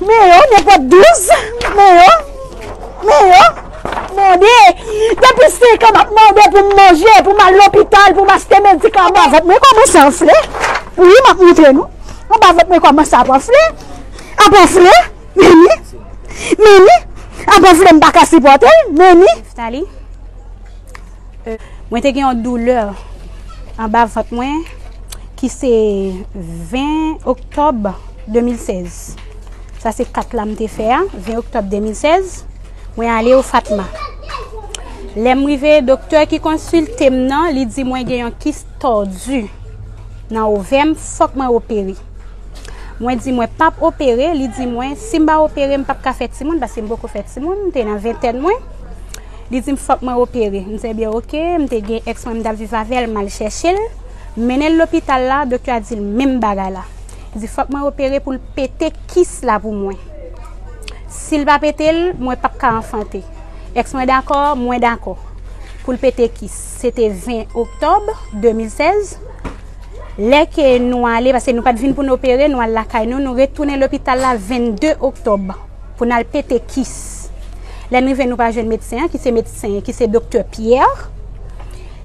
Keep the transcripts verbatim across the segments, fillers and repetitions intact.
Men yo, nenpòt douz. Men yo, men yo, mande. Depi senk an, m ap mande pou m manje, pou m al lopital, pou m achte medikaman. Anba vant mwen kòmanse anfle. Wi, m ap montre nou. Anba vant mwen kòmanse ap anfle. Ap anfle. Meni. Meni. Ap anfle, m pa ka sipòte l. Meni. Neftali. Mwen te gen yon doulè anba vant mwen ki se ven oktòb de mil sèz. Sa se kat la m te fè a, ven oktòb de mil sèz. Mwen ale o Fatma. Lè m rive, doktè ki konsilte m nan, li di mwen gen yon kis tòdi nan ovè m, fòk mwen opere. Mwen di mwen p ap opere, li di mwen si m pa opere, m p ap ka fè timoun, paske m poko fè timoun, m te nan ventèn mwen. Li di m fòk mwen opere. M di ebyen oke, m te gen èks mwen m t ap viv avè l, m al chèche l, m mennen l lopital la, doktè a di l menm bagay la. Li di fòk mwen opere pou l pete kis la pou mwen. Si l pa pete l, mwen p ap ka anfante. Èks mwen dakò, mwen dakò. Pou l pete kis. Se te ven oktòb de mil sèz. Lè ke nou ale, paske nou pa t vin pou n opere, nou al lakay nou, nou retounen lopital la vennde oktòb pou n al pete kis. Lè n rive, nou pa jwenn medsen an, ki se medsen, ki se doktè Pierre.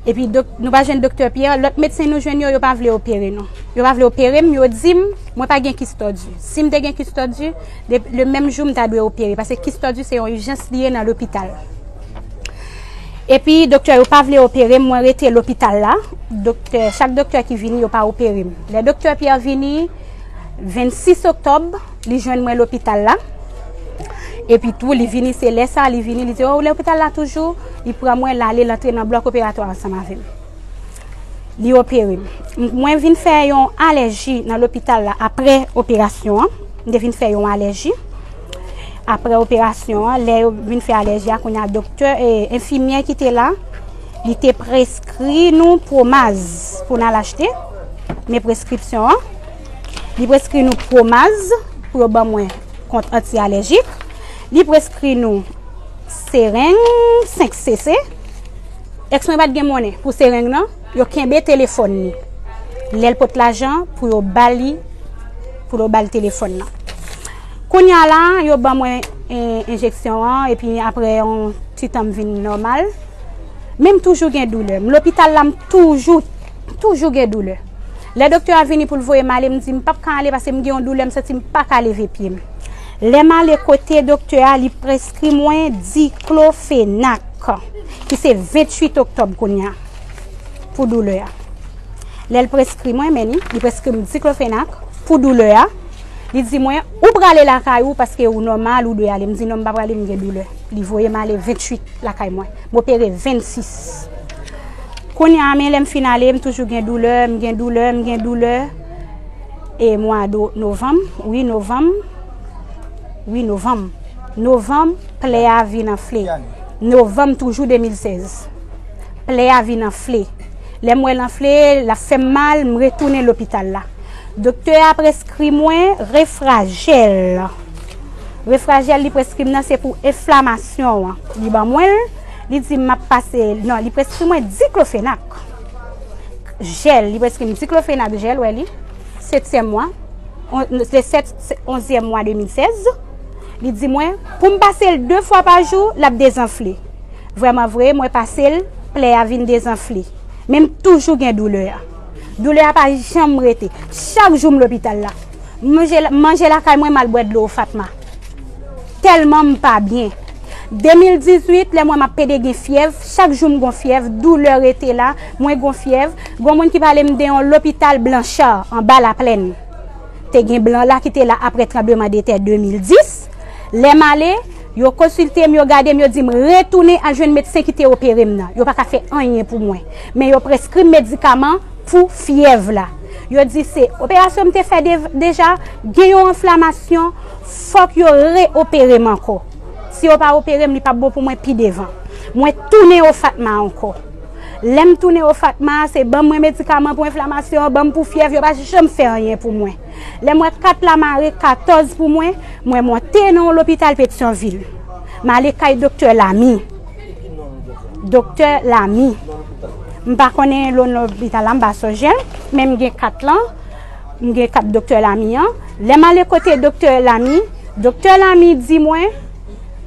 Epi dok, nou pa jwenn doktè Pierre, lòt medsen nou jwenn yo, yo pa vle opere nou. Yo pa vle opere m, yo di m, mwen pa gen kis tòdi. Si m te gen kis tòdi, de, le menm jou m ta dwe opere, paske kis tòdi se yon ijans li ye nan lopital. Epi doktè yo pa vle opere m, mwen rete lopital la. Doktè, chak doktè ki vini, yo pa opere m. Lè doktè Pierre vini, vennsis oktòb, li jwenn mwen lopital la. Epi tou, li vini, se lè sa, li vini, li di, o, ou lopital la toujou? Li pran mwen, l ale, l antre nan blòk operatwa ansanm avè m. Li opere m. M, mwen vin fè yon alèji nan lopital la apre operasyon an. M te vin fè yon alèji. Apre operasyon an, lè yo vin fè alèji a, kounye a doktè, e, enfimyè ki te la, li te preskri nou pwomaz pou n al achte. Men preskripsyon an, li preskri nou pwomaz pou yo ban mwen kont anti-alèjik. Li preskri nou sereng senk C C. Èks mwen pa t gen monnen pou sereng nan, yo kenbe telefòn li. Lè l pot lajan pou yo ba li, pou yo ba l telefòn nan. Kounye a la, yo ban mwen, e, enjeksyon an, epi apre yon ti tan m vin nòmal. Men m toujou gen doulè. M lopital la, m toujou, toujou gen doulè. Lè doktè a vini pou l voye m ale, m di m p ap ka ale paske m gen yon doulè, m santi m pa ka leve pye m. Lè m ale kote doktè a, li preskri mwen diklofenak, ki se venntuit oktòb kounye a, pou doulè a. Lè l preskri mwen, men li, li preskri m diklofenak pou doulè a. Li di mwen, ou prale lakay ou paske ou nòmal, ou dwe ale. M di non, m pa prale, m gen doulè. Li voye m ale venntuit lakay mwen. M opere vennsis. Kounye a, men lè m fin ale, m toujou gen doulè, m gen doulè, m gen doulè. E mwa do, novanm, wi, novanm, wi, novanm. Novanm, plè a vin anfle. Novanm toujou de mil sèz. Plè a vin anfle. Lè m wè l anfle, l ap fè m mal, m retounen lopital la. Doktè a preskri mwen refrajèl. Refrajèl li preskri m nan se pou enflamasyon an. Li ban mwen l, li di m ap pase, non, li preskri mwen diklofenak. Jèl, li preskri m diklofenak jèl, wè li. Setyèm mwa, on, le sèt, onzyèm mwa de mil sèz. Li di mwen, pou m pase l de fwa pa jou, l ap dezanfle. Vrèman vre, mwen pase l, plè a vin dezanfle. Men m toujou gen doulè a. Doulè a pa janm rete. Chak jou m lopital la. M manje, m manje lakay mwen, m al bwè dlo o Fatma. Tèlman m pa byen. De mil dizuit, lè mwen m ap pede gen fyèv, chak jou m gon fyèv, doulè rete la, mwen gon fyèv. Gon moun ki pale m de yon lopital Blanchard, anba Laplèn. Te gen blan la ki te la apre tranbleman de tè de mil dis. Lè m ale, yo konsilte m, yo gade m, yo di m retounen al jwenn medsen ki te opere m nan. Yo pa ka fè anyen pou mwen. Men yo preskri m medikaman pou fyèv la. Yo di se operasyon m te fè de, deja, gen yon anflamasyon, fòk yo re-opere m ankò. Si yo pa opere m, li p ap bon pou mwen pi devan. Mwen tounen o Fatma ankò. Lè m tounen o Fatma, se ban mwen medikaman pou enflamasyon, ban m pou fyèv, yo pa janm fè anyen pou mwen. Lè m wè kat la mare katòz pou mwen, mwen monte nan yon lopital Petyonvil. M ale kay doktè Lami. Doktè Lami. M pa konnen non lopital la, m pa sonje l, men m gen kat lan. M gen kat doktè Lami an. Lè m ale kote doktè Lami, doktè Lami di mwen,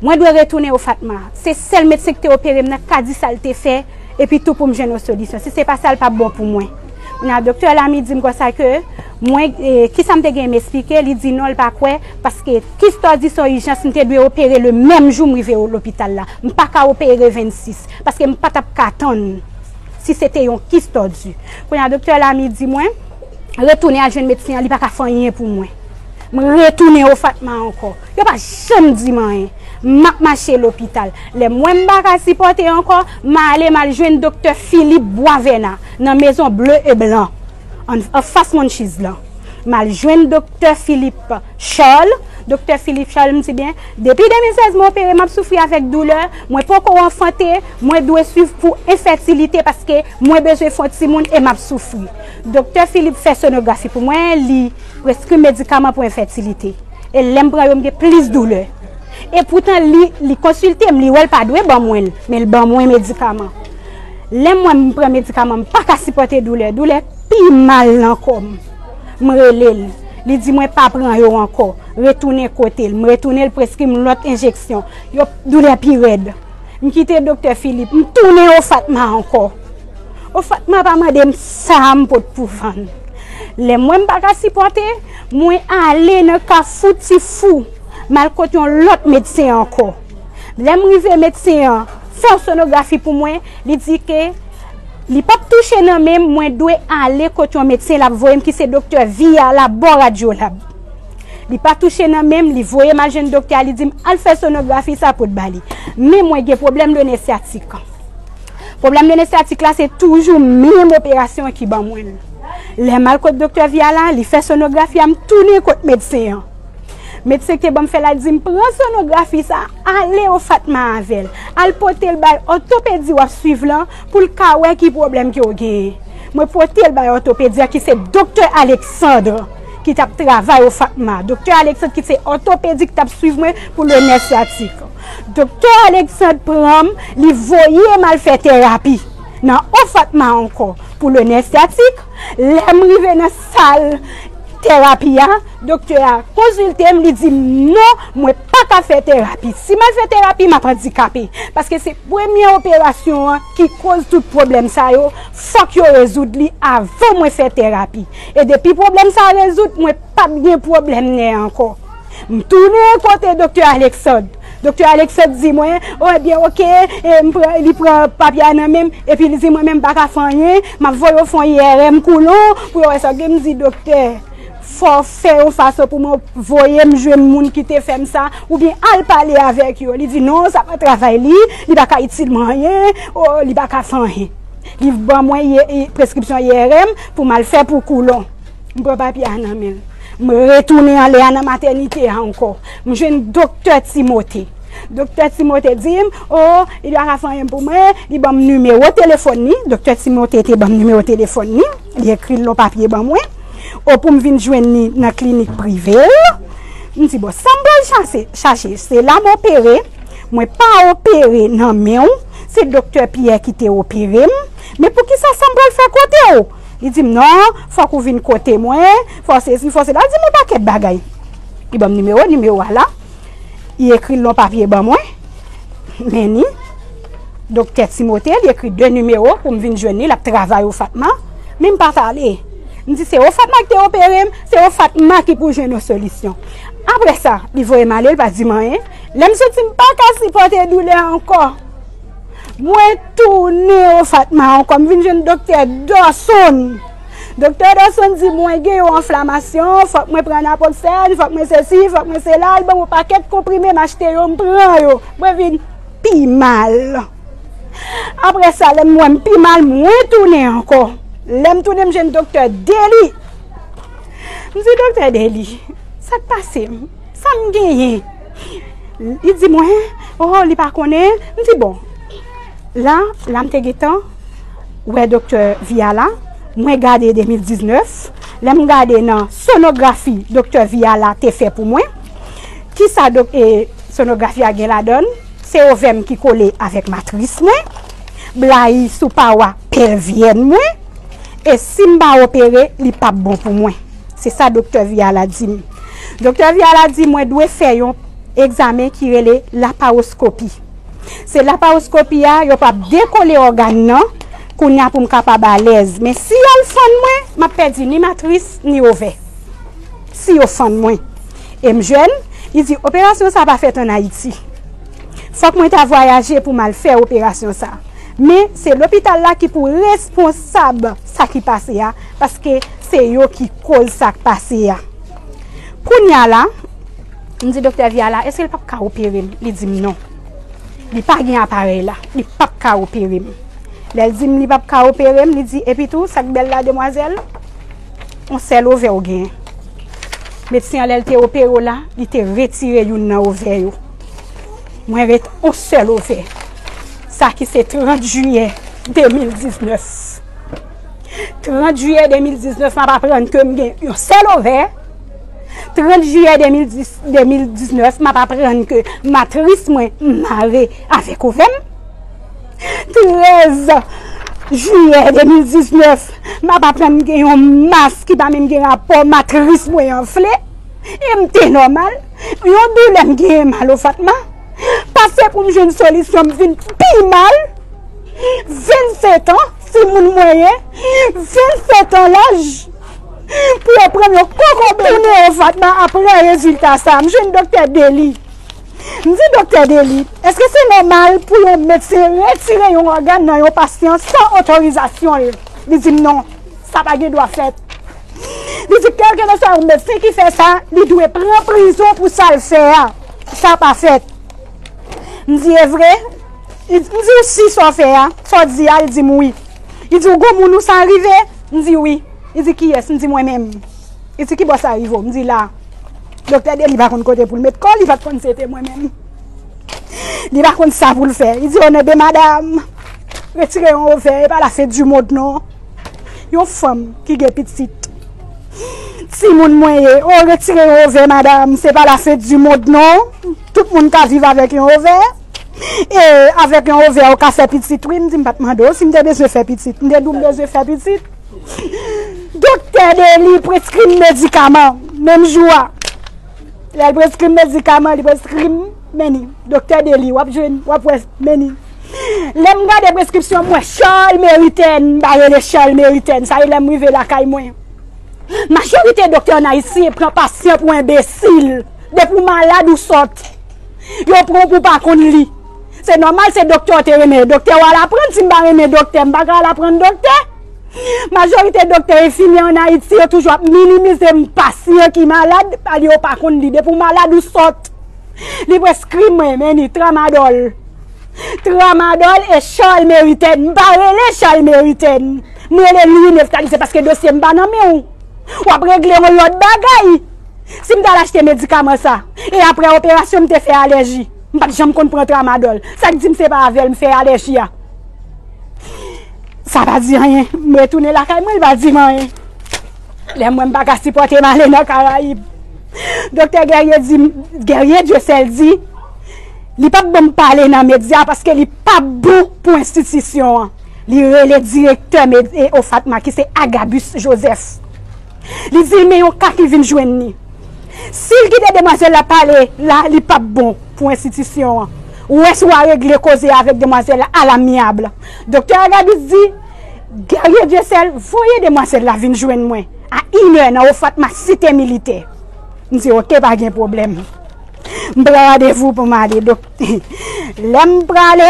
mwen dwe retounen Ofatma. Se sèl medsen ki te opere m nan k ka di sa l te fè, epi tou pou m jwenn yon solisyon. Si se pa sa, l p ap bon pou mwen. Kounye a, doktè Lami di m konsa ke mwen, e, kisa m te gen m esplike, li di non, l pa kwè, paske kistòdi se yon ijans, m te dwe opere le menm jou m rive lopital la. M pa ka opere vennsis, paske m pa t ap ka tann si se te yon kistòdi. Kounye a, doktè Lami di mwen, retounen al jwenn medsen an, li pa ka fè anyen pou mwen. M retounen Ofatma ankò. Yo pa janm di m anyen. M ap mache lopital. Lè m wè m pa ka sipòte ankò, m ale, m al jwenn doktè Philippe Boisvena nan Maison Bleu et Blanc, an, anfas Munchies lan. M al jwenn doktè Philippe Charles. Doktè Philippe Charles, m di byen, depi de mil sèz mwen opere, m ap soufri avèk doulè, mwen poko anfante, mwen dwe swiv pou enfètilite paske mwen bezwen fè yon timoun e m ap soufri. Doktè Philippe fè sonografi pou mwen, li preskri medikaman pou enfètilite. E lè m pran yo, m gen plis doulè. E poutan, li, li konsilte m, li wè l pa dwe ban mwen l, men l ban mwen medikaman. Lè m wè m pran medikaman, m pa ka sipòte doulè. Doulè pi mal nan kò m. M rele l. Li di mwen pa pran yo ankò. Retounen kote l. M retounen, l preskri m lòt enjeksyon. Yo, doulè pi rèd. M kite doktè Philippe. M tounen Ofatma ankò. Ofatma pa mande m sa m pot pou vann. Lè m wè m pa ka sipòte, mwen ale nan Kafou Tifou. M al kot yon lòt medsen ankò. Lè m rive, medsen an fè yon sonografi pou mwen, li di ke li p ap touche nan men m, mwen dwe ale kot yon medsen l ap voye m ki se doktè Viala bò Radyolab. Li pa touche nan men m, li voye m al jwenn doktè a, li di m al fè sonografi sa pou t ba li. Men mwen gen pwoblèm de nè syatik. Pwoblèm de nè syatik la, se toujou menm operasyon an ki ban mwen l. Lè m al kot doktè Viala, li fè sonografi a, m tounen kot medsen an. Medsen ki te ban m fè l la di m pran sonografi sa, ale Ofatma avè l. Al pote l bay òtopedi w ap swiv lan pou l ka wè ki pwoblèm ke w genyen. Mwen pote l bay òtopedi a ki se doktè Alexandre ki t ap travay Ofatma. Doktè Alexandre ki se òtopedi ki t ap swiv mwen pou le nè syatik. Doktè Alexandre pran m, li voye m al fè terapi nan Ofatma ankò pou le nè syatik. Lè m rive nan sal terapi a, doktè a konsilte m, li di m non, mwen pa ka fè terapi. Si m al fè terapi, m ap andikape. Paske se premye operasyon an ki koz tout pwoblèm sa yo. Fòk yo rezoud li avan mwen fè terapi. E depi pwoblèm sa a rezoud, mwen p ap gen pwoblèm nè ankò. M tounen kote doktè Alexandre. Doktè Alexandre di mwen, o, ebyen, oke, e m pran, li pran papye a nan men m, epi li di mwen, men m pa ka fè anyen, m ap voye w fè yon I R M koulon pou yo wè sa w gen. M di, doktè, fò w fè yon fason pou mwen voye m jwenn moun ki te fè m sa, oubyen al pale avèk yo. Li di, non, sa pa travay li, li pa ka itil mwen anyen, o, li pa ka fè anyen. Li ban mwen ye, e, preskripsyon I R M pou m al fè pou koulon. M pran papye a nan men l. M retounen anlè a nan matènite a ankò. M jwenn doktè Timote. Doktè Timote di m, o, li pa ka fè anyen pou mwen, li ban m nimewo telefòn li. Doktè Timote te ban m nimewo telefòn li. Li ekri l nan papye ban mwen. O, pou m vin jwenn li nan klinik prive l. M di, bon, sa m pral chache, chache, se la m opere. Mwen pa opere nan men w. Se doktè Pierre ki te opere m. Men poukisa sa m pral fè kote w? Li di m, non, fòk ou vin kote mwen, fò sesi, fò sela. Li di m yon pakèt bagay. Li ban m nimewo, nimewo a la. Li ekri l nan papye ban mwen. Men ni. Doktè Timote, li ekri de nimewo pou m vin jwenn li, l ap travay Ofatma. Men m pa t ale. M di se Ofatma ki te opere m, se Ofatma ki pou jwenn yon solisyon. Apre sa, li voye m ale, li pa di m anyen. Lè m santi m pa ka sipòte doulè ankò, mwen tounen Ofatma ankò, m vin jwenn doktè Dawson. Doktè Dawson di mwen gen yon anflamasyon, fòk mwen pran naproxène, fòk mwen sesi, fòk mwen sela, l ban mwen pakèt konprime, m achte yo, m pran yo, mwen vin pi mal. Apre sa, lè m wè m pi mal, mwen tounen ankò. Lè m tounen, m jwenn doktè Deli. M di, doktè Deli, sa k pase m? Sa m genyen? Li di mwen, o, li pa konnen. M di, bon, la, la m te gentan wè doktè Viala, mwen gade de mil diznèf, lè m gade nan sonografi doktè Viala te fè pou mwen, kisa dok-, e, sonografi a gen ladan l? Se ovè m ki kole avèk matris mwen, blayi sou pawa pèlvyèn mwen, e si m pa opere, li p ap bon pou mwen. Se sa doktè Viala di m. Doktè Viala di mwen dwe fè yon egzamen ki rele lapawoskopi. Se lapawoskopi a, yo p ap dekole ògàn nan, kounye a pou m kapab alèz. Men si y al fann mwen, m ap pèdi ni matris, ni ovè. Si yo fann mwen. E m jèn, li di operasyon sa pa fèt ann Ayiti. Fòk mwen ta vwayaje pou m al fè operasyon sa. Men se lopital la ki pou responsab sa ki pase a, paske se yo ki koz sa k pase a. Kounye a la, m di doktè Viala, èske l p ap ka opere m? Li di m non. Li pa gen aparèy la. Li p ap ka opere m. Lè l di m li p ap ka opere m, li di, epi tou, sa k bèl la, demwazèl, yon sèl ovè w genyen. Medsen an, lè l te opere w la, li te retire youn nan ovè yo. Mwen ret yon sèl ovè. Sa ki se trant jiyè de mil diznèf. Trant jiyè de mil diznèf, m ap aprann ke m gen yon sèl ovè. Trant jiyè de mil dis, de mil diznèf, m ap aprann ke matris mwen mare avèk ovè m. Trèz jiyè de mil diznèf, m ap aprann gen yon mas ki pa menm gen rapò, matris mwen anfle. E m te nòmal. Yon doulè m genyen, Malo Fatma. Pase pou m jwenn solisyon, m vin pi mal. Vennsetan, timoun mwen ye. Vennsetan laj. Pou yo pran m, yo kokobe m. Tounen Fatma, apre rezilta sa, m jwenn doktè Deli. M di doktè Deli, èske se nòmal pou yon medsen retire yon ògàn nan yon pasyan san otorizasyon l? Li di m non, sa pa gen dwa fèt. Li di kèlkeswa yon medsen ki fè sa, li dwe pran prizon pou sa l fè a. Sa pa fèt. M di e vre? Li di, m di w si sa w fè a, sa w di a? Li di m wi. Li di w gon moun ou sa rive? M di wi. Li di kiyès? M di mwen menm. Li di ki bò sa rive w? M di la. Doktè Deli pa konn kote pou l met kò l, li pa t konn se te mwen menm. Li pa konn sa pou l fè. Li di onè de madanm, retire yon ovè, e pa la fen di mond non. Yon fanm ki gen pitit. Timoun mwen ye, o retire yon ovè madanm, se pa la fen di mond non. Tout moun ka viv avèk yon ovè. E avèk yon ovè ou ka fè pitit wi, m di m pa t mande w si m te bezwen fè pitit. M te di w m bezwen fè pitit. Doktè Deli preskri m medikaman menm jou a. Lè l preskri m medikaman, li preskri m meni. Doktè Deli, w ap jwenn, w ap wè meni. Lè m gade preskripsyon, m wè Charles Meritain, m pa rele Charles Meritain. Sa e lè m rive lakay mwen. Majorite doktè ann Ayiti pran pasyan pou enbesil. Depi w malad, ou sòt. Yo pran w pou w pa konn li. Se nòmal, se doktè w te renmen. Doktè w al aprann, si m pa renmen doktè, m pa ka al aprann doktè. Majorite doktè enfimyè ann Ayiti, yo toujou ap minimize m pasyan ki malad, pale yo pa konn li. Depi w malad, ou sòt. Li preskri mwen, meni, tramadol. Tramadol e Charles Meritain. M pa rele Charles Meritain. M rele Louis Nephtalie, se paske dosye m pa nan men w. W ap regle yon lòt bagay. Si m t al achte medikaman sa, e apre operasyon m te fè alèji, m pa t janm konn pran tramadol. Sa k di m se pa avè l m fè alèji a? Sa pa di anyen. M retounen lakay mwen, li pa di m anyen. Lè m wè m pa ka sipòte m ale nan Karayib, doktè Guerrier di m, Guerrier Dieuseul di, li p ap ban m pale nan medya paske li p ap bon pou enstitisyon an. Li rele direktè med, e, OFATMA ki se Agabus Joseph. Li di l men yon ka ki vin jwenn li. Si l kite demwazèl la pale la, li p ap bon pou enstitisyon an. Ou wè si w a regle koze a avèk demwazèl la alamyab. Doktè Agabus di, Guerrier Dieuseul, voye demwazèl la vin jwenn mwen a inè nan OFATMA Site Militè. M di, oke, pa gen pwoblèm. M pran randevou pou m ale. Dok, lè m prale,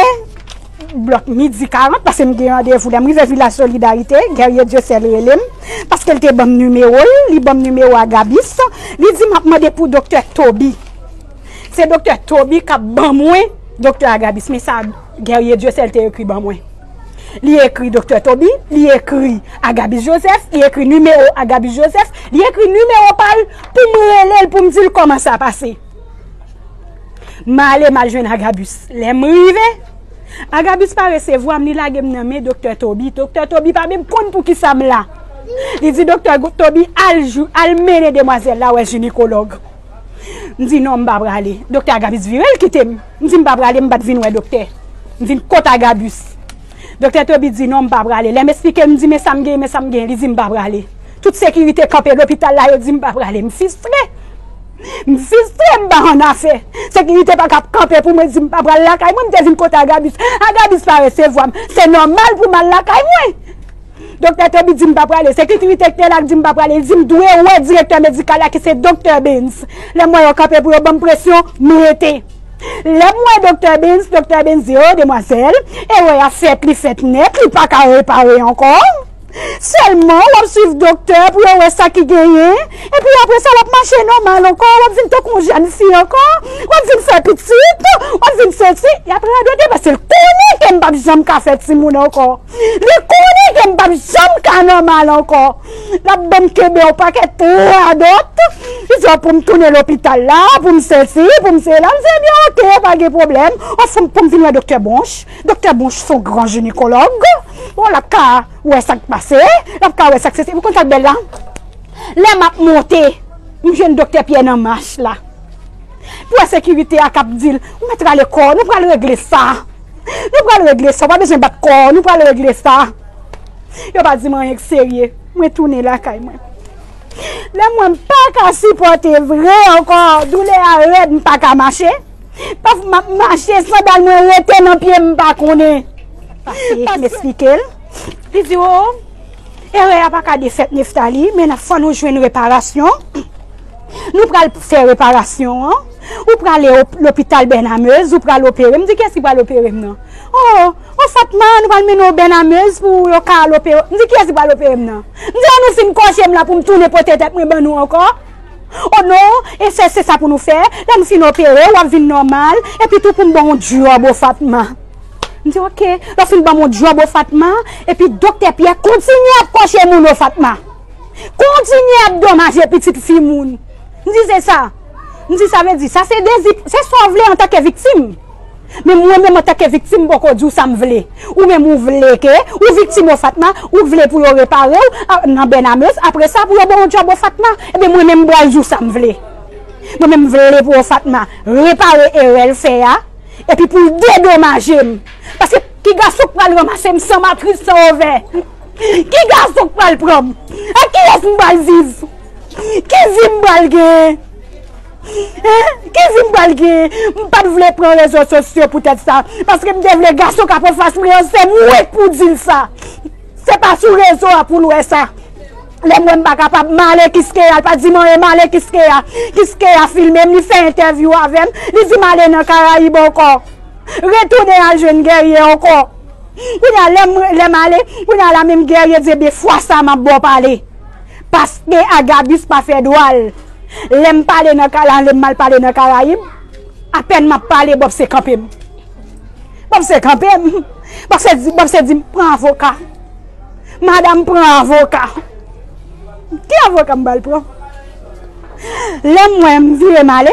blòk midi karant, paske m gen randevou. Lè m rive Vilaj Solidarite, Guerrier Dieuseul rele m, paske l te ban m nimewo l, li ban m nimewo Agabus, li di m ap mande pou doktè Toby. Se doktè Toby k ap ban mwen doktè Agabus, men sa Guerrier Dieuseul te ekri ban mwen. Li ekri doktè Toby, li ekri Agabus Joseph, li ekri nimewo Agabus Joseph, li ekri nimewo pa l pou m rele l, pou m di l kòman sa pase. M ale, m al jwenn Agabus. Lè m rive, Agabus pa resevwa m, li lage m nan men doktè Toby. Doktè Toby pa menm konn poukisa m la. Li di doktè Toby al, al mennen demwazèl la wè jinekològ. M di non, m pa prale. Doktè Agabus vire l kite m. M di m pa prale, m pa t vin wè doktè. M vin kot Agabus. Doktè Toby di non, m pa prale. Lè m esplike l, m di men sa m gen, men sa m gen. Li di m pa prale. Tout sekirite kanpe lopital la, yo di m pa prale. M fistre. M fistre, m pa annafè. Sekirite pa ka kanpe pou mwen di m pa pral lakay mwen, m te vin kote Agabis. Agabis pa resevwa m. Se nòmal pou m al lakay mwen. Doktè Toby di m pa prale. Sekirite ki te la di m pa prale. Li di m dwe wè direktè medikal la ki se Doktè Benz. Lè m wè yo kanpe pou yo ban m presyon, m rete. Lè m wè Doktè Benz, Doktè Benz di, "O, demwazèl, erè a fèt, li fèt nèt, li pa ka repare ankò. Sèlman, w ap swiv doktè pou yo wè sa ki genyen. Epi apre sa, w ap mache nòmal ankò, w ap vin tankou yon jèn fi ankò, w ap vin fè pitit, w ap vin sesi." Y ap radote paske l konnen ke m p ap janm ka fè timoun ankò. Li konnen ke m p ap janm ka nòmal ankò. L ap ban m kenbe yon pakèt radòt. Li di pou m tounen lopital la, pou m sesi, pou m sela. M di, "Ebyen, oke, pa gen pwoblèm." Ou fè m pou m vin wè doktè Bonch. Doktè Bonch se yon gran jinekològ. Bon, l ap ka wè sa k pase. L ap ka wè sa k sesi. Ou konn sa k bèl la? Lè m ap monte, m jwenn doktè Pyè nan mach la. Pou wè sekirite a k ap di l, "Ou mèt rale kò w, nou pral regle sa. Nou pral regle sa, w pa bezwen bat kò w, nou pral regle sa." Yo pa di m anyen k serye. Mwen tounen lakay mwen. Lè m wè m pa ka sipòte vre ankò, doulè a rèd, m pa ka mache. Pafwa m ap mache, sandal mwen rete nan pye m, m pa konnen. Paske m eksplike l. Li di, "O, erè a pa ka defèt, Neftali, men n ap fè nou jwenn reparasyon. Nou pral fè reparasyon an. Ou prale op- lopital Bènamez, ou pral opere." M di, "Kiyès ki pral opere m nan?" "O, o Fatma, nou pral mennen w Bènamez pou yo ka al opere." M di, "Kiyès ki pral opere m nan?" M di, "An nou fin kòche m la pou m tounen pote tèt mwen ban nou ankò." "O non, e se, se sa pou nou fè. Lè nou fin opere, w ap vin nòmal. Epi tou pou m ban w yon djòb, o Fatma." M di, "Oke." Lè w fin ban m yon djòb, o Fatma. Epi doktè Pyè kontinye ap kòche moun, o Fatma. Kontinye ap domaje pitit fi moun. M di, "Se sa." M di, "Sa vle di, sa se dezi, se sa w vle antanke viktim." Men mwen menm antanke viktim, m poko di w sa m vle. Ou menm ou vle ke, ou viktim o Fatma, ou vle pou yo repare w a, nan Bènamez, apre sa pou yo ba w yon djòb o Fatma. Ebyen mwen menm m pral di w sa m vle. Mwen menm m vle pou o Fatma repare erè l fè a, epi pou l dedomaje m. Paske ki gason k pral ranmase m san matris, san ovè? Ki gason k pral pran m? Ak kiyès m pral viv? Ki vi m pral gen? Hein? Ki vi m pral gen? M pa t vle pran rezo sosyo poutèt sa. Paske m te vle gason k ap anfas mwen an, se mwen k pou di l sa. Se pa sou rezo a pou l wè sa. Lè m wè m pa kapab, m ale Kiskeya, l pa di m anyen, m ale Kiskeya. Kiskeya filme m, li fè entèvyou avè m, li di m ale nan Karayib ankò. Retounen al jwenn Guerrier ankò. Kounye a, lè m, lè m ale, kounye a la menm Guerrier di, "Ebyen, fwa sa m ap ba w pale." Paske Agabus pa fè dwa l. Lè m pale nan Ka-, lè m al pale nan Karayib, apèn m ap pale, Bòb se kanpe m. Bòb se kanpe m. Bòb se di, Bòb se di m, "Pran avoka. Madanm, pran avoka." Ki avoka m pral pran? Lè m wè m vire m ale,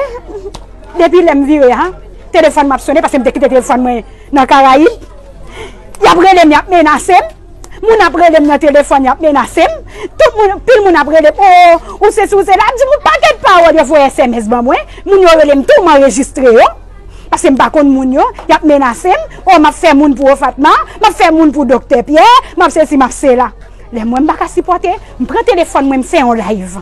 depi lè m vire a, telefòn m ap sonnen, paske m te kite telefòn mwen nan Karayib. Y ap rele m, y ap menase m. Moun ap rele m nan telefòn, y ap menase m. Tout moun, pil moun ap rele m, "O, ou sesi, ou sela." M di, "Moun pakèt pawòl, yo voye S M S ban mwen." Moun yo rele m tou, m anrejistre yo. Paske m pa konn moun yo, y ap menase m. "O, m ap fè moun pou ou, Fatma, m ap fè moun pou Doktè Pyè, m ap sesi, m ap sela." Lè m wè m pa ka sipòte, m pran telefòn mwen, m fè yon live.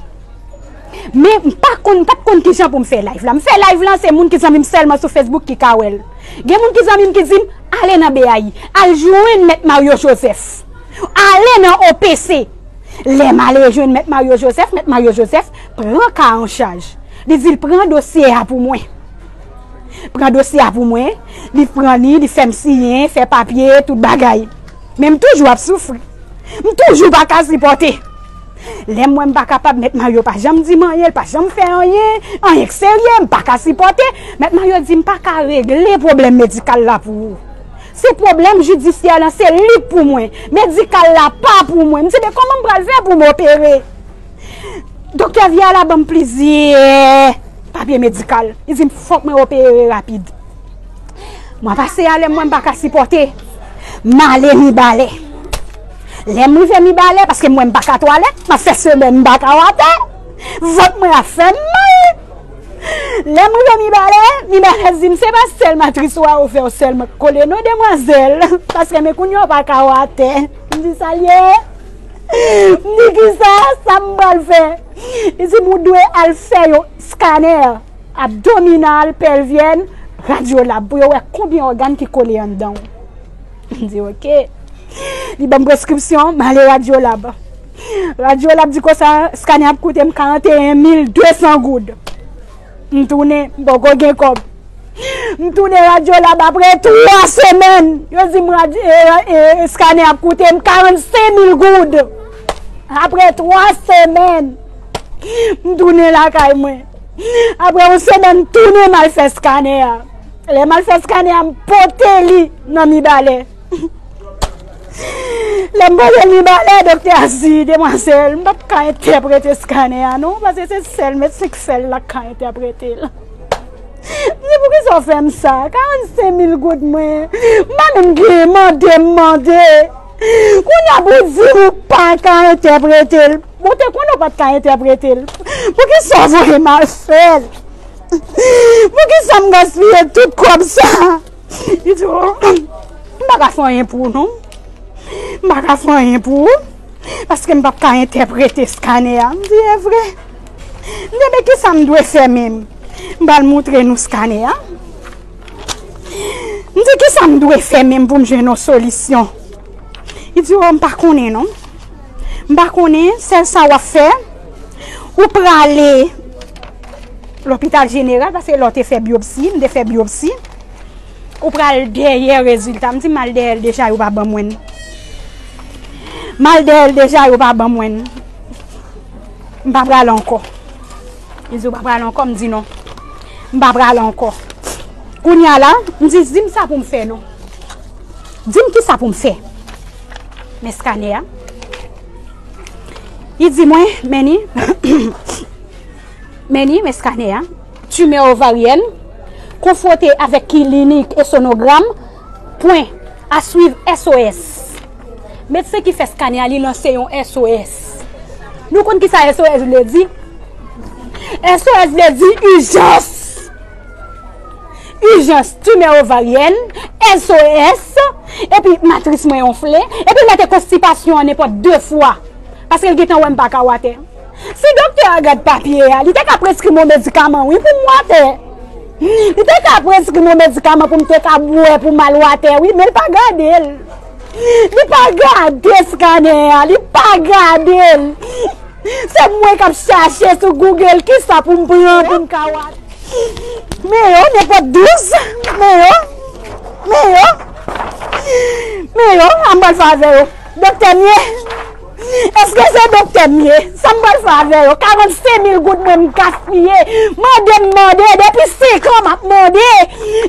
Men m pa konn, m pa t konn kijan pou m fè live la. M fè live la, se moun ki zanmi m sèlman sou Facebook ki ka wè l. Gen moun ki zanmi m ki di m, "Ale nan B A I, al jwenn Mèt Mario Joseph. Ale nan O P C." Lè m ale jwenn Mèt Mario Joseph, Mèt Mario Joseph pran ka an chaj. Li di l pran dosye a pou mwen. Pran dosye a pou mwen, li pran li, li fè m siyen, fè papye, tout bagay. Men m toujou ap soufri. M toujou pa ka sipòte. Lè m wè m pa kapab, Mèt Mario pa janm di m anyen, l pa janm fè anyen, anyen k serye, m pa ka sipòte. Mèt Mario di m pa ka regle pwoblèm medikal la pou ou. Se pwoblèm jidisyè lan, se li k pou mwen. Medikal la pa pou mwen. M di, "Men kòman m pral fè pou m opere?" Doktè Vyala ban m plizyè papye medikal. Li di m, "Fòk mwen opere rapid." Mwen pase a, lè m wè m pa ka sipòte, m ale Mibalè. Lè m rive Mibalè, paske m wè m pa ka twalèt, m ap fè semèn m pa ka watè, vant mwen ap fè m mal. Lè m rive Mibalè, Mibalè di m, "Se pa sèl matris ou a ouvè w sèlman k kole non, demwazèl, paske men kounye a w pa ka watè." M di, "Sa l ye?" M di, "Kisa? Sa m pral fè?" Li di m, "Ou dwe al fè yon skanè abdominal, pelvyèn, radyolab pou yo wè konbyen ògàn ki kole anndan w." M di, "Oke." Li ban m preskripsyon, m ale radyolab. Radyolab di konsa, skanè ap koute m karanteyen mil de san goud. M tounen, m poko gen kòb. M tounen radyolab apre twa semèn. Yo di m radyo, e, e, e, skanè ap koute m karannsenk mil goud. Apre twa semèn, m tounen lakay mwen. Apre yon semèn, m tounen m al fè skanè a. Lè m al fè skanè a, m pote li nan Mibalè. Lè m pote l Mibalè, doktè a di, "Demwazèl, m p ap ka entèprete skanè a non, paske se sèl medsen k fè l la k ka entèprete l." M di, "Poukisa w fè m sa? Karannsenk mil goud mwen, m pa menm gen, mande m mande. Kounye a pou w di m ou pa ka entèprete l. Bon, w te konnen w pa t ka entèprete l. Poukisa w voye m al fè l? Poukisa m gaspiye tout kòb sa?" Li di, "Oh, m pa ka fè anyen pou ou non. M pa ka fè anyen pou ou, paske m p ap ka entèprete skanè a." M di, "E vre?" M di, "Men kisa m dwe fè menm?" M pral montre nou skanè a. M di, "Kisa m dwe fè menm pou m jwenn yon solisyon?" Li di, "Oh, m pa konnen non. M pa konnen, sèl sa w ap fè, ou prale lopital jeneral, paske lè w te fè byopsi, m te fè byopsi. Ou pral dèyè rezilta." M di, "M al dèyè l deja, yo pa ban mwen l. M al dèyè l deja, yo pa ban mwen l. M pa prale ankò." Li di, "Ou pa prale ankò?" M di, "Non. M pa prale ankò." Kounye a la, m di, "Di m sa pou m fè non. Di m kisa pou m fè." Men skanè a. Li di mwen, "Meni, meni, men skanè a. Timè ovaryèn, konfwonte avèk klinik e sonogram, pwen, a swiv S O S." Medsen ki fè skanè a, li lanse yon S O S. Nou konn kisa S O S vle di? S O S vle di ijans. Ijans, timè ovaryèn, S O S, epi matris mwen enfle, epi mete konstipasyon an nenpòt de fwa. Paske l gentan wè m pa ka watè. Si doktè a gad papye a, li te ka preskri m yon medikaman, wi, pou m watè. Li te ka preskri m yon medikaman pou m te ka bwè pou m al watè, wi, men l pa gade l. Li pa gade skanè a, li pa gade l. Se mwen k ap chache sou Google kisa pou m pran pou m ka watè. Men yo, nenpòt douz. Men yo, men yo, men yo, a m pral fè avè yo. Doktè m ye? Èske se doktè m ye? Sa m pral fè avè yo? Karannsenk mil goud mwen m gaspiye. Mande m mande. Depi senk an m ap mande.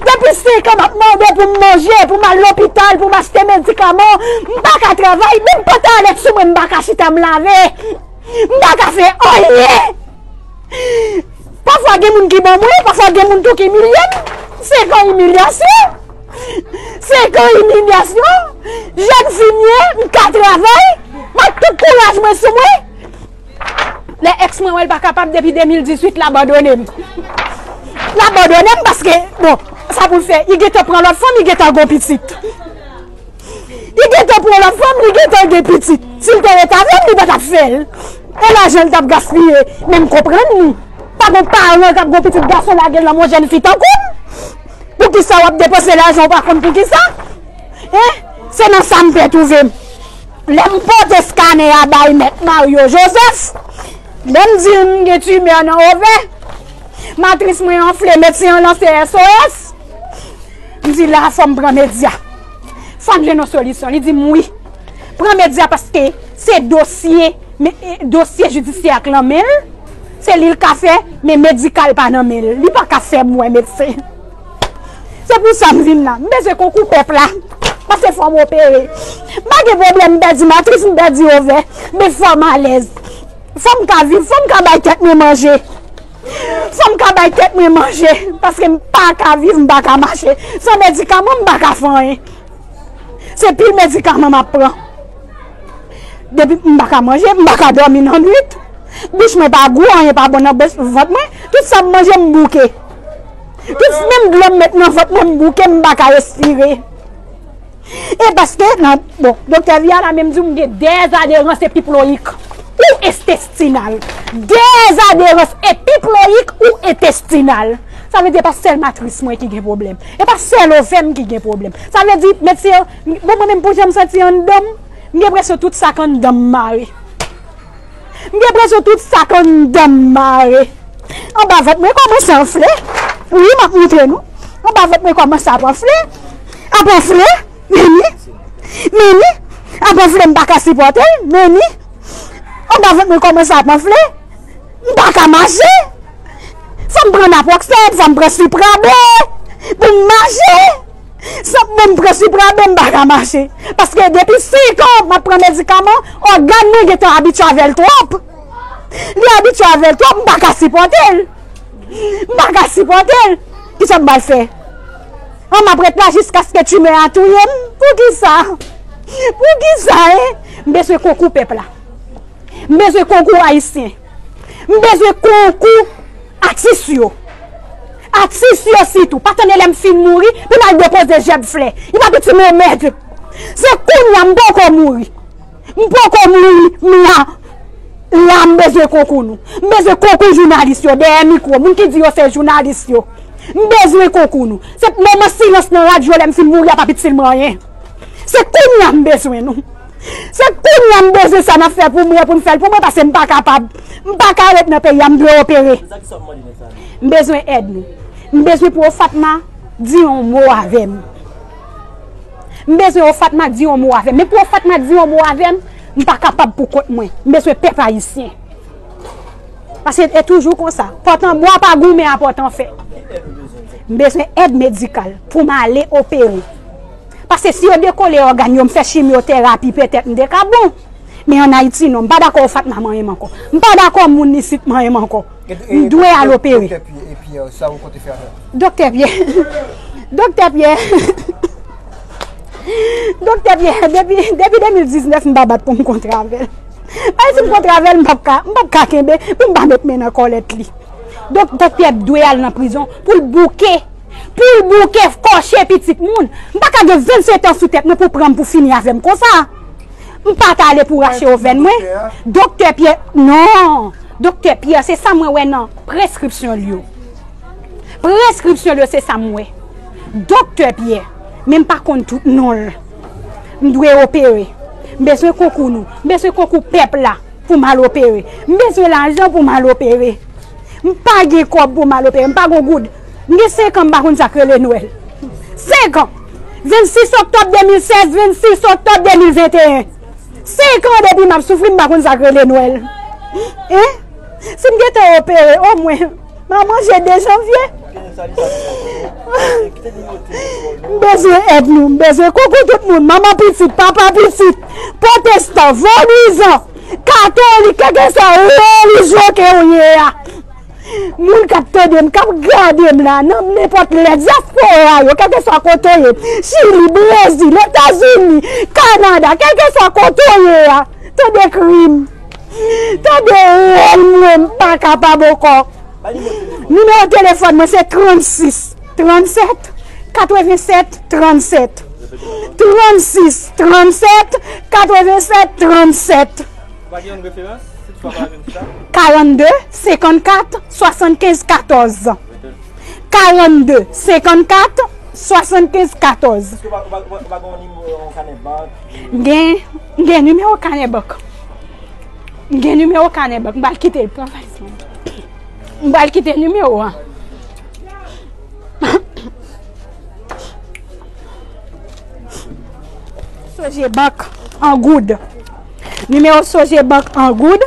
Depi senk an m ap mande pou m manje, pou m al lopital, pou m achte medikaman. M pa ka travay. Menm pantalèt sou mwen, m pa ka chita m lave. M pa ka fè anyen. Pafwa gen moun ki ban mwen, pafwa gen moun tou ki imilye m. Se yon imilyasyon. Se yon imilyasyon. Jèn fi m ye, m ka travay. M ak tout kouraj mwen sou mwen. Lè èks mwen wè l pa kapab depi de mil dizuit, l abandone m. L abandone m paske, bon, sa pou l fè? Li gentan pran lòt fanm, li gentan gon pitit. Li gentan pran lòt fanm, li gentan gen pitit. Si l te ret avè m, li pa t ap fè l. E lajan l t ap gaspiye. Men m konprann li. Pa gon paran k ap gon pitit gason lage l nan men yon jèn fi tankou m. Poukisa w ap depanse lajan w pa konn poukisa? Hein? Se nan sa m te twouve m. Lè m pote skanè a bay mèt Mario Joseph, lè m di l m gen timè nan ovè, matris mwen anfle, medsen an lanse S O S. M di, "La, fò m pran medya. Fò m jwenn yon solisyon." Li di m, "Wi. Pran medya paske se dosye, men, e, dosye jidisyè ak nan men l. Se li l ka fè, men medikal pa nan men l. Li pa ka fè m wè medsen." Se pou sa m vin la. M bezwen konkou pèp la. Paske fò m opere. M pa gen pwoblèm, m pèdi matris, m pèdi ovè. Men fò m alèz. Fò m ka viv, fò m ka bay tèt mwen manje. Fò m ka bay tèt mwen manje, paske m pa ka viv, m pa ka mache. San medikaman, m pa ka fè anyen. Se pil medikaman m ap pran. Depi m pa ka manje, m pa ka dòmi nan nwit. Bouch mwen pa gou, anyen pa bon nan bouch, vant mwen. Tout sa m manje, m bouke. Tout menm dlo m met nan vant mwen, m bouke, m pa ka respire. E paske nan, bon, doktè Viana menm di w m gen dèzadherans epiployik ou entestinal. Dèzadherans epiployik ou entestinal. Sa vle di e pa sèl matris mwen ki gen pwoblèm. E pa sèl ovè m ki gen pwoblèm. Sa vle di medsen yo, bon, mwen menm pou jan m santi anndan m, m gen enpresyon tout sa k anndan m mare. M gen enpresyon tout sa k anndan m mare. Anba vant mwen kòmanse anfle. Wi, m ap montre nou. Anba vant mwen kòmanse ap anfle. Ap anfle. Meni. Meni. Ap anfle, m pa ka sipòte l. Meni. Anba vant mwen kòmanse ap anfle. M pa ka mache. Fò m pran naproxèn, fò m pran siprabe pou m mache. San m pran siprabe, m pa ka mache. Paske depi senk an, m ap pran medikaman, ògàn mwen gentan abitye avè l twòp. Li abitye avè l twòp, m pa ka sipòte l. M pa ka sipòte l. Kisa m pral fè? An, m ap ret la jiskaske timè a touye m. Poukisa? Poukisa, en? M bezwen konkou pèp la. M bezwen konkou ayisyen. M bezwen konkou atis yo. Atis yo sitou. Pa tann lè m fin mouri pou n al depoze jèb flè. Li pa piti mwen mèd. Se kounye a m poko mouri. M poko mouri. M la. La m bezwen konkou nou. M bezwen konkou jounalis yo dèyè mikwo. Moun ki di yo se jounalis yo. M bezwen konkou nou. Se moman silans nan radyo lè m fin mouri a pa piti m anyen. Se kounye a m bezwen nou. Se kounye a m bezwen sa n ap fè pou mwen, pou n fè l pou mwen, paske m pa kapab. M pa ka ret nan peyi a, m dwe opere. M bezwen èd nou. M bezwen pou Ofatma di yon mo avè m. M bezwen Ofatma di yon mo avè m. Men pou Ofatma di yon mo avè m, m pa kapab pou kont mwen. M bezwen pèp ayisyen. Paske e toujou konsa. Pòt an bwa pa goumen a pòt an fè. M bezwen èd medikal pou m ale opere. Paske si yo dekole ògàn yo, m fè chimyoterapi, petèt m te ka bon. Men ann Ayiti, non, m pa dakò Fatma manyen m ankò. M pa dakò moun isit manyen m ankò. M dwe al opere. Doktè Pyè, e Pyè, sa ou konte fè avè l? Doktè Pyè. Doktè Pyè. Doktè Pyè, depi, depi de mil diznèf, m pa bat pou m kontre avè l. Paske si m kontre avè l, m p ap ka, m p ap ka kenbe, pou m pa met men nan kòlèt li. Donk, Doktè Pyè dwe al nan prizon pou l bouke, pou l bouke kòche pitit moun. M pa ka gen vennsèt an sou tèt mwen pou pran m pou fini avè m konsa. M pa t ale pou rache ovèn mwen. Doktè Pyè, non. Doktè Pyè, se sa mwen wè nan preskripsyon l yo. Preskripsyon l yo, se sa m wè. Doktè Pyè, men m pa konn tout non l. M dwe opere. M bezwen konkou nou. M bezwen konkou pèp la pou m al opere. M bezwen lajan pou m al opere. M pa gen kòb pou m al opere. M pa gen goud. M gen senk an m pa konn sa k rele Nwèl. Senk an. Vennsis oktòb de mil sèz, vennsis oktòb de mil venteyen. Senk an depi m ap soufri, m pa konn sa k rele Nwèl. Hein? Si m gentan opere, omwen, m a manje de janvye. M bezwen èd nou, m bezwen konkou tout moun, manman pitit, papa pitit, pwotestan, vodwizan, katolik, kèlkeswa relijyon ke w ye a. Moun k ap tande m, k ap gade m la, nan nenpòt lè, dyaspora yo, kèlkeswa kote w ye, Chili, Brezil, Etazini, Kanada, kèlkeswa kote w ye a, tande kri m. Tande rèl mwen, m pa kapab ankò. Nimewo telefòn mwen se trannsis, trannsèt, katrevennsèt, trannsèt. Trannsis, trannsèt, katrevennsèt, trannsèt. Ou pa gen yon referans? Si w pa gen sa? Karannde, senkannkat, swasannkenz, katòz. Karannde, senkannkat, swasannkenz, katòz. Èske w pa, w pa, w pa, w pa gen yon nimewo, yon kanè bank? M gen, m gen nimewo kanè bank. M gen nimewo kanè bank. M pral kite l pran valiz mwen. M pral kite nimewo a. Sogebank an goud. Nimewo Sogebank an goud,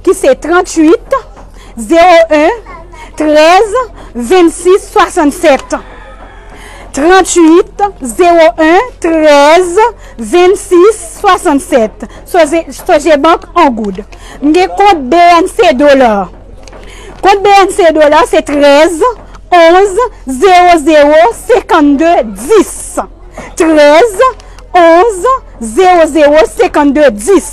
ki se tranntuit, zewo en, trèz, vennsis, swasannsèt. Tranntuit, zewo en, trèz, vennsis, swasannsèt. Soge-, Sogebank an goud. M gen kont B N C dola. Kont B N C dola se trèz, onz, zewo zewo, senkannde, dis. Trèz, onz, zewo zewo, senkannde, dis.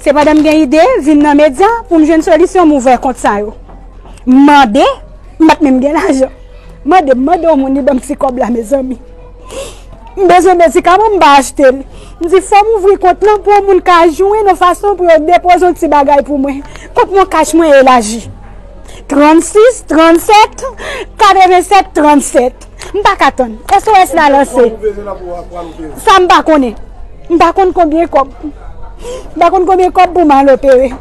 Se pandan m gen ide, vin nan medya pou m jwenn solisyon, m ouvè kont sa yo. M mande, m pa t menm gen lajan. Mande, m mande yon moun li ban m ti kòb la, mezanmi. M bezwen medikaman, m pa achte l. M di fò m ouvri kont lan pou yon moun ka jwenn yon fason pou yo depoze yon ti bagay pou mwen. Kont Moncash mwen elaji. Trannsis, trannsèt, katrevennsèt, trannsèt. M pa ka tann. S O S la lanse. Sa m pa konnen. M pa konn konbyen kòb. M pa konn konbyen kòb pou m al opere.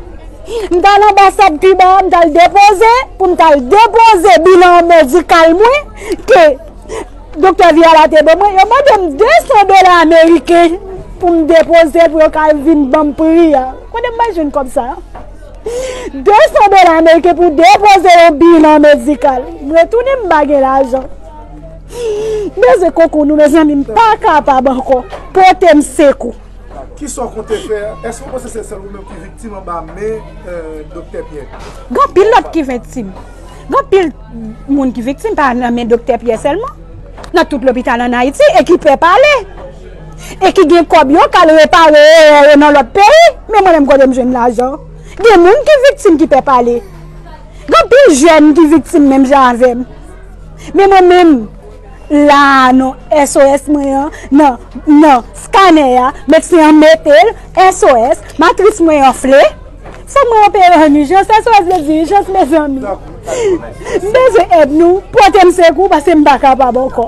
M t al anbasad Kiba, m t al depoze, pou m t al depoze bilan medikal mwen ke Doktè Viala te ban mwen, yo mande m de san dola ameriken pou m depoze pou yo ka vin ban m pri a. Kote m bay jwenn kòb sa a? De san dola ameriken pou depoze yon bilan medikal. M retounen m pa gen lajan. M bezwen konkou nou, mezanmi, m pa kapab ankò. Pote m sekou. Kisa w konte fè? Èske w panse se sèl ou menm ki viktim anba men Doktè Pyè? Gen anpil lòt ki viktim. Gen anpil moun ki viktim, pa nan men Doktè Pyè sèlman. Nan tout lopital ann Ayiti e ki pè pale. E ki gen kòb yo k al repare erè yo nan lòt peyi. Men mwen menm kote m jwenn lajan? Gen moun ki viktim ki pè pale. Gen anpil jèn ki viktim menm jan avè m. Men mwen menm, la a non, S O S mwen an, nan, nan skanè a, medsen an mete l, S O S, matris mwen anfle. Fòk mwen opere an ijans, S O S vle di ijans, mezanmi. M bezwen èd nou, pote m sekou, paske m pa kapab ankò.